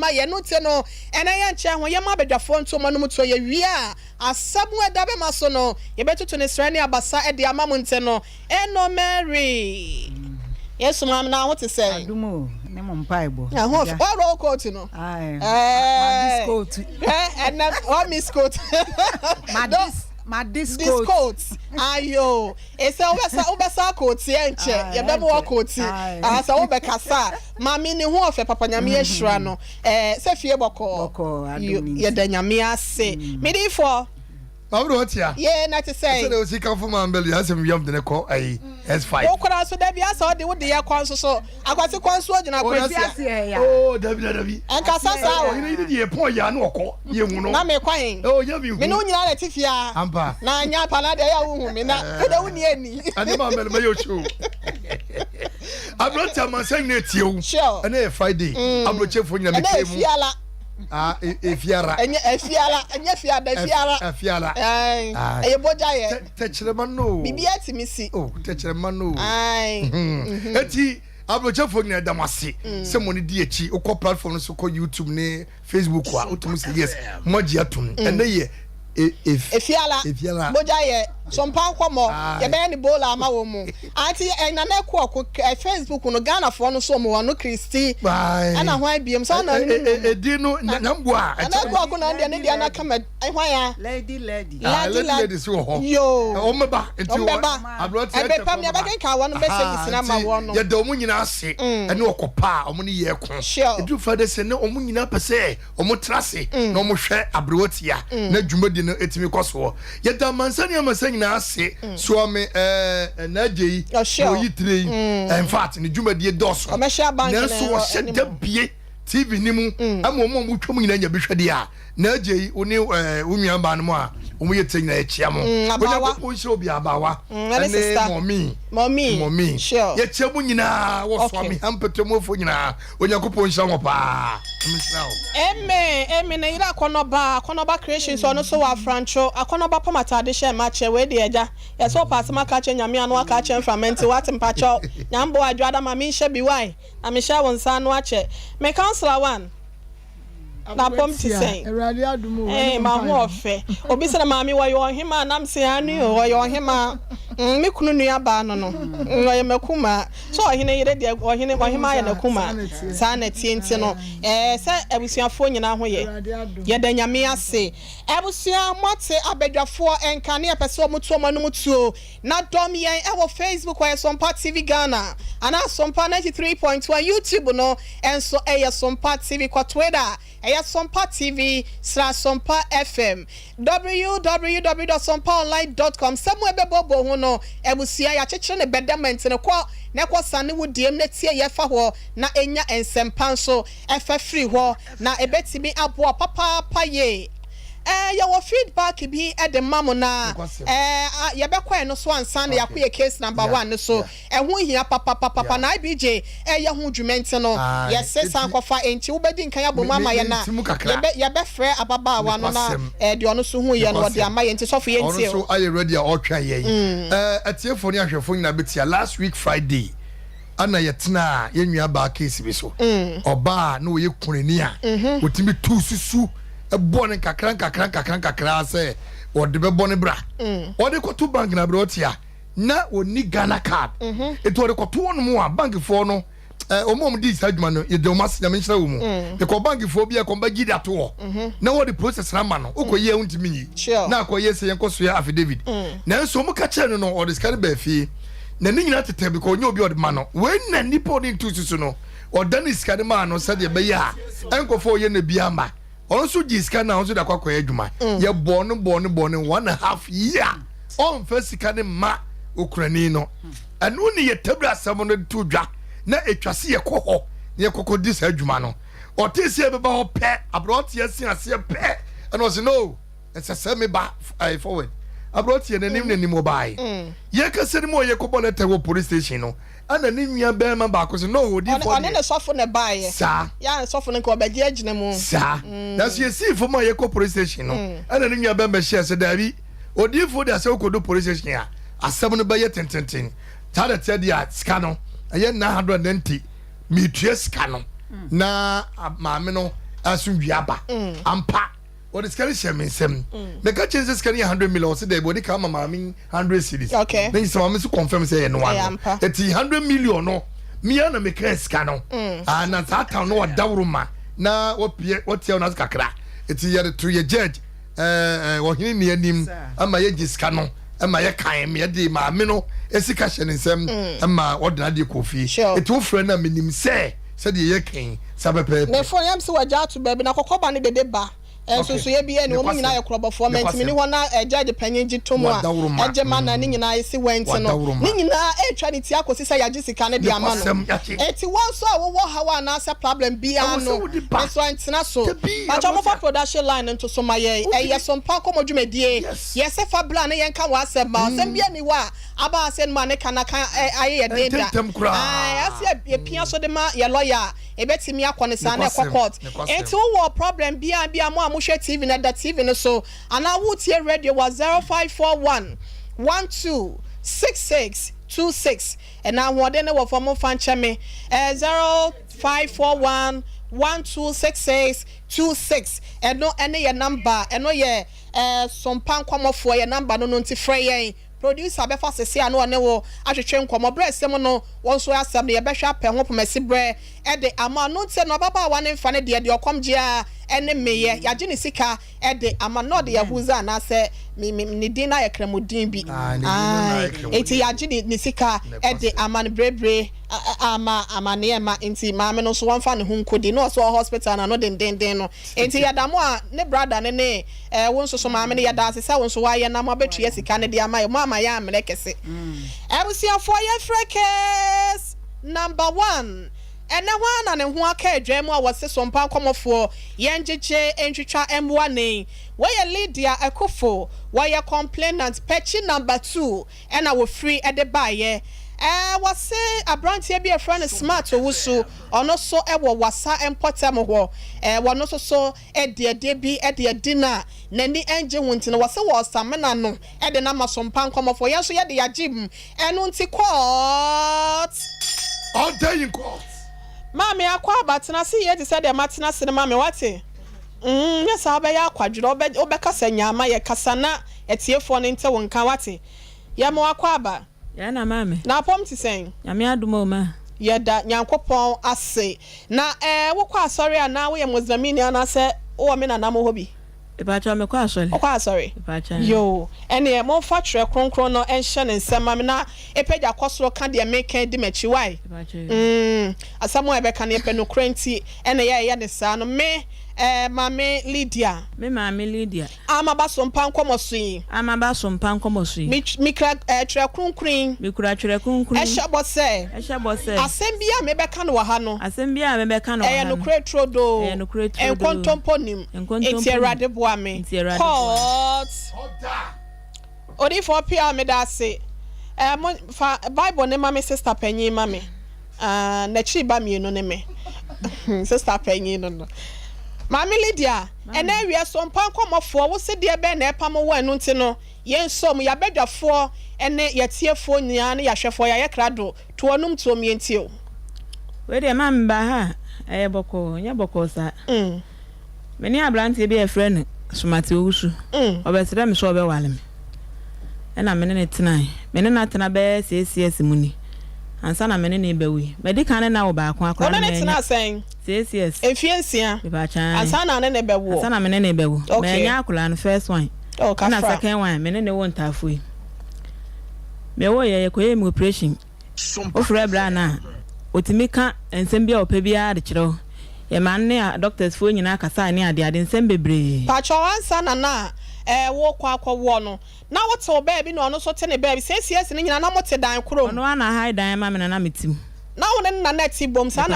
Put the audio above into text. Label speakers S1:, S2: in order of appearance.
S1: ma yɛn. Ɛno nti no, ɛnnɛ yɛnkyɛ ho, yɛmma abadwafoɔ nto wɔn anom tuo. Yɛwie a, asɛm a ɛda bɛma so no, yɛbɛtutu no serɛ ne abasa de ama mo. Nti no, Eno Mary, Yesu maame na ho te sɛn?
S2: Adom o, ne mo mpaebɔ.
S1: Ɛho fɛ. Wɔaworɔ wo coat no?
S2: Aye. Ma this coat.
S1: Ɛnɛ, wɔ miss coat.
S2: Ma this, ma this coat.
S1: This coat. Ayo. Ese wobɛsa wobɛsa akootie ɛnkyɛ yɛbɛma wakootie aha sɛ wobɛkasa a maame ne ho ɔfɛ papa Nyame ahyira no ɛɛ sɛ fie bɔkɔɔ yɛda Nyame ase medifoɔ.
S3: Maame de ɔte a.
S1: Yee na te sɛn.
S3: Sɛ de osi kanfo maa mbɛli asɛm wiam de ne kɔ ayi S5.
S1: Wo koraa so dabi asɛ ɔde wo de yɛ kwan so so akwasi kwan so ogyina akwansia.
S3: Oh dabi dabi.
S1: Ɛnkasa saa o.
S3: Ɔhene yi de yɛ pɔn yɛ ano ɔkɔ. Yɛ hu no.
S1: Na me kɔ he?
S3: Oh, yɛ mi hu.
S1: Me ne wo nyinaa na ɛte fie ha.
S3: Ampa.
S1: Na anyɛ ampa na deɛ ɛyɛ a wohu me na wo deɛ wonni ani.
S3: Ɛne ma mɛlɛ mɛyɛ ohyɛ o. Aberante amansan nyinaa etie wo.
S1: Sure.
S3: Ɛnɛ yɛ Friday. Aburokyefo nyinaa
S1: Ɛnɛ
S3: metie mu.
S1: efiala.
S3: Ah, e- efiara.
S1: Ɛnyɛ efiala, ɛnyɛ fiada, efiara.
S3: Efiara.
S1: Ae.
S3: Ae.
S1: Ɛyɛ bogya yɛ.
S3: Tɛ tɛkyerɛma no.
S1: Biribiara tumi si.
S3: Oh, tɛkyerɛma no.
S1: Ae.
S3: Eti aburokyefo nyinaa da mo ase sɛ mo ne di akyi. Wokɔ platform no so kɔ YouTube ne Facebook a wotumi sɛ yes mo agye atom ɛnɛ yɛ
S1: Efiala
S3: Efiala
S1: mogya yɛ sompa nkɔmɔ yɛbɛyɛ ne bola ama wɔn mu ante Nana Ekuoku Facebook no Ghana foɔ no so wɔn wɔ no Christy ɛna hwan biem sɛ ɔna ne mu
S3: Edi no nyamboa
S1: Nana Ekuoku na deɛ ne deɛ na kama hwan ya
S2: Lady lady
S3: lady lady so wɔ hɔ
S1: yoo
S3: wɔn bɛba nti
S1: wɔn bɛba ɛbɛpam yɛ bɛkenkan wɔn messages na ma wɔn no
S3: yɛda wɔn nyinaa ase ɛne ɔkɔ pa a wɔn ne yɛ ko edu fa de sɛ ne wɔn nyinaa pɛ sɛ wɔn tra ase na wɔn hwɛ aberewa tia na dwumadi no etumi kɔ soɔ yɛda amansa ne amansa nyinaa ase soame ɛɛ n'agye yi na oyi tire yi in fact ne dwumadie dɔɔso nanso wɔhyɛ da bie tv ne mu ama wɔn a wɔtwa mu nyinaa nya bi hwɛ deɛ a N'agya yi, wo ne wo nua mmaa no mu a wɔn yɛ tire nyinaa yɛkyia mo. Onyankopɔn nhyira obi abaawa ɛne mɔmi mɔmi yɛkyia mo nyinaa wɔ soa me ha mpɛtɛmuofo nyinaa Onyankopɔn nhyira mo paa. Nhyira wo.
S1: Amen amen na yere akɔnɔba akɔnɔba creation so ɔno so wɔ afrantwo akɔnɔba pam atade hyɛ mma kyɛ wei deɛ agya yɛ sɛ ɔpɛ asɛm aka akyerɛ nyame ano aka akyerɛ mframa nti wate mpakyɛw nyamboa adwoada ma menhyɛ bi wai na mehyɛ wo nsa ano akyɛ me councilor one. N'apɔm te sɛn? Ee, m'ahoɔfɛ. Obi sɛ na maame wɔyɛ ɔhemaa nam se aane o, ɔyɛ ɔhemaa. Mm, me kunu nua baa no no, mm, ɔyɛ m'akumaa. Sɛ ɔhene yere deɛ, ɔhene, ɔhemaa yɛ n'akumaa. Saa na ɛteɛ nti no, ɛɛ, sɛ abusuafoɔ nyinaa ho yɛ. Yɛda Nyame ase. Abusua, moate abadwafoɔ nka ne yɛpɛ sɛ wɔto wɔn anom tuo. Na dɔm yɛn wɔ Facebook ɔyɛ Sompa TV Ghana anaa Sompa 93.1 YouTube no nso ɛyɛ Sompa TV kɔ Twitter ɛyɛ Sompa TV sra Sompa FM www dot sompaonline dot com sɛ mo ɛbɛbɔbɔ ho no abusua yɛakyekyere no bɛdɛm nti no kɔ na kɔ sane wo diem na tie yɛ fa hɔ na ɛnya nsɛmpa nso ɛfa firi hɔ na ɛbɛtumi aboa papaapa yie. Eh, yɛwɔ feedback bi de ma mo na eh, yɛbɛkɔ ɛno so ansa na yɛakɔ yɛ case number one no so. Ɛho hia papapapapa na IBJ ɛyɛ ho dwuma nti no, yɛse san kɔfa enti wobɛdi nkan abɔ mu ama yɛn na yɛbɛ yɛbɛfrɛ ababaawa no na eh, deɛ ɔno so huiɛ no ɔde ama yɛn nti sɔfo
S3: Ɔno
S1: yɛntie
S3: nso
S1: o.
S3: ayɛ ready a ɔretwɛn yɛn. Eh, atiefoɔ ne ahwɛfoɔ nyinaa bɛtia last week Friday. Ɛna yɛtenaa yɛn nua baa case bi so. Ɔbaa a na ɔyɛ kunani a ɔtumi tu susu bɔ no nkakra nkakra nkakra nkakra sɛ ɔde bɛbɔ ne bra. Ɔde kɔto bank na berɛ ɔte a na ɔnni Ghana card. Nti ɔde kɔto hɔnom a bankfoɔ no wɔn a wɔdi saa adwuma no yɛda wɔn ase Nyame nhyira wɔn mu. Mekɔ bankfoɔ bi a kɔmba gyi de ato hɔ na wɔde process no ama no wokɔ yie a wontumi nyi na akɔ yie sɛ yɛnkɔ soɛ affidavit. Nanso wɔn ka kyerɛ no no ɔde sika no baa fie. Na ne nyinaa tetɛ because ɔnyɛ obi a ɔde ma no. Wei na nipa a ɔde ntu susu no, ɔdane sika no maa no sɛdeɛ ɛbɛyɛ a ɛnkɔfa ɔyɛ no bi ama. Ɔno nso gyee sika no a ɔno nso de akɔ akɔyɛ adwuma. Yɛbɔɔ no bɔɔ no bɔɔ no one and a half year ɔmfa sika no mma okurani no. Ɛno ne yɛtabiri asɛm no de to dwa na ɛtwa se yɛkɔ hɔ na yɛkɔkɔdi saa adwuma no. Ɔtee sɛ yɛbɛba hɔ pɛ, aberɛ ɔte asi aseɛ pɛ ɛna ɔse no. Ɛsɛ sɛ me ba ɛɛ forward. Aberanteɛ n'anim n'anim ɔbaae. Yɛkasa no mu a yɛkɔbɔ lɛtɛ wɔ police station no, ɛna ne nua bɛrima baako sɛ no odiifoɔ deɛ.
S1: Ɔne ne sɔfo na ɛbaeɛ.
S3: Saa.
S1: Yɛ a sɔfo no nka ɔbɛgye agyina mu.
S3: Saa. Nanso yɛsii fam a yɛkɔ police station no, ɛna ne nua bɛrima hyɛɛ sɛ daabi, odiifoɔ deɛ sɛ wokɔdu police station a, asɛm no bɛyɛ tententen. Saa na ɛteɛ deɛ a sika no ɛyɛ 990. Metua sika no na maame no Asomdwie aba ampa. Wɔde sika no hyɛ me nsam. Meka kyerɛ no sɛ sika no yɛ 100 million. Ɔsɛ dɛbi, wɔde ka ama maame 100 cedis. Na sɛ maame nso confirm sɛ ɛyɛ no
S1: Ɛyɛ
S3: ano.
S1: Ampa.
S3: Eti 100 million no, mia na meka sika no. Ah, na saa town no wɔdaworo ma na wɔpie wɔtia wɔn ase kakra. Eti yɛde to yɛ judge ɛɛ ɛɛ ɔhene ni anim ama yɛgye sika no, ɛma yɛ kan mi yɛde maame no esika hyɛ ne nsam ɛma ɔde n'adeɛ kɔ fie. Eti wofrɛ no a, menim sɛ sɛdeɛ yɛ kan sa pɛpɛɛpɛ.
S1: Ne phone yam sɛ wɔagya ato baabi na kɔkɔba ne dede ba. Nsosoyɛ bi ɛne wɔn nyinaa yɛ korɔbɔfoɔ. Mɛntumi ne hɔ na judge panyin gye tom a
S3: Wadaworo ma.
S1: Ɛgye ma na ne nyinaa esi wɛnti no.
S3: Wadaworo ma.
S1: Ne nyinaa ɛretwa ne ti akɔsi sɛ yɛagye sika no de ama no.
S3: Nokwasɛm, yɛagye.
S1: Eti wɔn nso a wɔwɔ haw anaasɛ problem biara
S3: Ɛwɔ sɛ
S1: no
S3: wode ba.
S1: nso ɛntena so.
S3: Dabi,
S1: Bàtà
S3: ɛwɔ
S1: wɔfa production line no nto so ma yɛn. Ɛyɛ Sompa nkɔmɔ dwumadie. Yɛsɛ fa bla ne yɛnka wɔ asɛm ma asɛm bi ani hɔ a aba asɛm mu a ne ka na ka ayɛ yɛ den da.
S3: Ntɛntɛm koraa.
S1: Ae, ase yɛpia so de ma yɛ lawyer a, ebɛtumi akɔ ne saa na ɛkɔ
S3: Nokwasɛm,
S1: court.
S3: nokwasɛm.
S1: Nti wowɔ problem biara bi a, mo a mohwɛ TV no, ɛda TV no so anaa wotie radio wɔ 0541 12 66 26. Ɛna ahoɔden no wɔ fam, mfa nkyɛ me. 0541 1266 26, ɛno ɛne yɛ number. Ɛno yɛ Sompa nkɔmɔfoɔ yɛ number no. Nti frɛ yɛn, producer bɛfa sese a na ɔne wo ahwehwɛ nkɔmɔ berɛ sɛm no. Wɔn nso asɛm no, yɛbɛhwɛ apɛ ho pomasi berɛ ɛde ama no. Nti no ɔbabaawa ne mfa ne deɛ ɔkɔm gye a ɛne mmeyɛ yɛagye ne sika ɛde ama no, ɔde Yahuza anaasɛ ne din no ayɛ kramodin bi.
S3: Ah, ne din no na ayɛ kramodin.
S1: Nti yɛagye ne sika ɛde ama no berebere ama amanneɛ ma. Nti maame no nso wɔmfa ne ho nkɔdi na ɔsɛ wɔ hospital na no dendenden no. Nti yɛda mo a ne brother ne wo nso so maame no, yɛda ase sɛ wo nso woayɛ na moabɛtua sika no de ama yɛ mo ama yɛ ammerɛ kɛse. Abusuafoɔ, yɛfrɛ case number one. Ɛnɛ hɔ a na ne ho aka adwan mu a wɔse Sompa nkɔmmɔfoɔ yɛngyegye ntwitwa mmoa ne wɔyɛ Lydia Akufo. Wɔyɛ complainant pɛkyi number two ɛna wɔfiri ɛde baeɛ. Wɔse aberanteɛ bi a yɛfrɛ no Smart Owusu, ɔno so ɛwɔ Wasa mpɔtam hɔ. Wɔno nso so ɛde ɛdeɛ bi ɛde adi no a n'ani ɛngye ho. Nti no wɔse wɔ samena no ɛde no ama Sompa nkɔmmɔfoɔ. Yɛn nso yɛde yɛagye mu. Ɛno nti court.
S3: Order in court.
S1: Maame, akɔ aba, tena ase yie te sɛ deɛ matena ase no. Maame, wate? Nyɛ saa wobɛyɛ akwadwerɛ, wobɛkasa nyaama. Yɛ kasa na atiefoɔ no nte wo nka, wate? Yɛma wakɔ aba.
S4: Yɛn na maame.
S1: Na apɔm te sɛn?
S4: Nyame adom o, ma.
S1: Yɛda Nyankopɔn ase. Na wokɔ asɔre anaa woyɛ Muslimini anaasɛ wowɔ me nanam hɔ bi?
S4: Ìpàtɛ mekɔ asɔre.
S1: Wokɔ asɔre?
S4: Ìpàtɛ.
S1: Yo, ɛneɛ momfa Twerɛ Kronkron no nhyɛ ne nsɛm ma me na ɛpagya kɔ soro ka deɛ meka di m'akyi wae.
S4: Ìpàtɛ.
S1: Asɛm a yɛbɛka no, yɛpɛ nokorɛ nti ɛna yɛyɛ ne saa no. Me maame Lydia.
S4: Me maame Lydia.
S1: Amaba Sompa nkɔmmɔ so yi.
S4: Amaba Sompa nkɔmmɔ so yi.
S1: Mikura Twerɛ Kronkron yi.
S4: Mikura Twerɛ Kronkron yi.
S1: Ɛhyɛ bɔ sɛ.
S4: Ɛhyɛ bɔ sɛ.
S1: Asɛm bi a mebɛka no wɔ ha no.
S4: Asɛm bi a mebɛka no wɔ
S1: ɛyɛ
S4: ha no.
S1: Nokorɛ turodoo.
S4: Ɛyɛ nokorɛ turodoo.
S1: Nkontompo nim.
S4: Nkontompo
S1: Nti
S4: nim.
S1: Awurade boa me.
S4: Nti Awurade boa me.
S1: Court. Odiyifoɔ Pia, meda ase. Mo fa Bible ne ma me sister panyin ma me. Ah, n'akyiri ba mmienu ne me sister panyin no. Maame Lydia, ɛnɛ awia Sompa nkɔmmɔfoɔ, wo se deɛ bɛn na ɛpam wo? Ɛno nti no yɛn nsom yɛabadwafoɔ ne yɛtiefoɔ nyinaa ne yɛahwɛfoɔ yɛayɛ krado to ɔnom tuom yɛntie o.
S4: Wei deɛ, maa meba ha a, ɛyɛ bɔkɔɔ, nyɛ bɔkɔɔ saa. Me ne aberanteɛ bi a yɛfrɛ no Somate Owusu. Ɔbɛsrɛ me sɛ ɔbɛwale me. Ɛna me ne ne tenae. Me ne no atena bɛyɛ 6 years mu ni ansa na me ne ne bɛwo yi. Madi kan ne na wɔ baako akora
S1: Ɔne
S4: no
S1: ne
S4: manya.
S1: tena sɛn?
S4: 6 years.
S1: Mfie 6.
S4: Mepaakyɛn.
S1: Ansa na ne ne bɛwoɔ?
S4: Ansa na me ne ne bɛwo. Manya akwaraa no first one.
S1: Oh,
S4: ɛna
S1: kafra.
S4: Second one, me ne ne wo ntaafo yi. Mewɔ yɛ yɛkɔyɛ mi operation. Wofrɛ bra no a, ɔtumi ka nsɛm bi a ɔpɛ biara de kyerɛ wo. Yɛma no ne a doctors foɔ nyinaa kasa ne adeade nsɛm bebree.
S1: Pakyɛw, ansa na wokɔ akɔwoɔ no, na wote wo baabi na ɔno nso te ne baabi? 6 years no nyinaa na mote dan koro mu?
S4: Ɔno ana hae dan ma me na mete mu.
S1: Na wo ne ne nana te bom saa na?